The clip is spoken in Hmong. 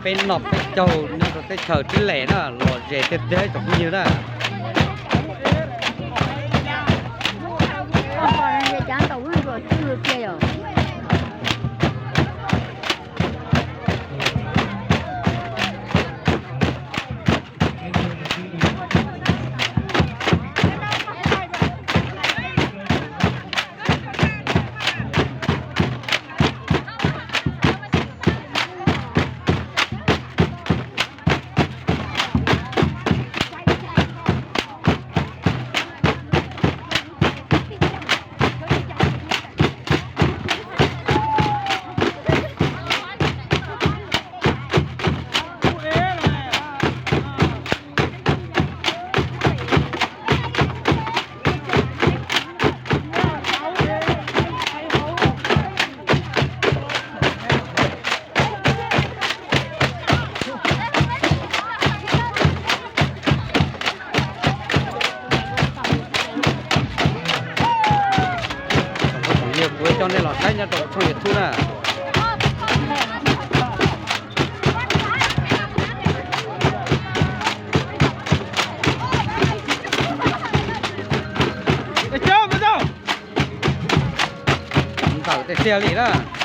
Peb noj peb caug nyob rau teb chaws Tib Lem na, lom zem tiag tiag tsoom phooj ywg na. Kuv coj nej los saib nyob rau tshooj YouTube na. Ntawm tiag tiag li na.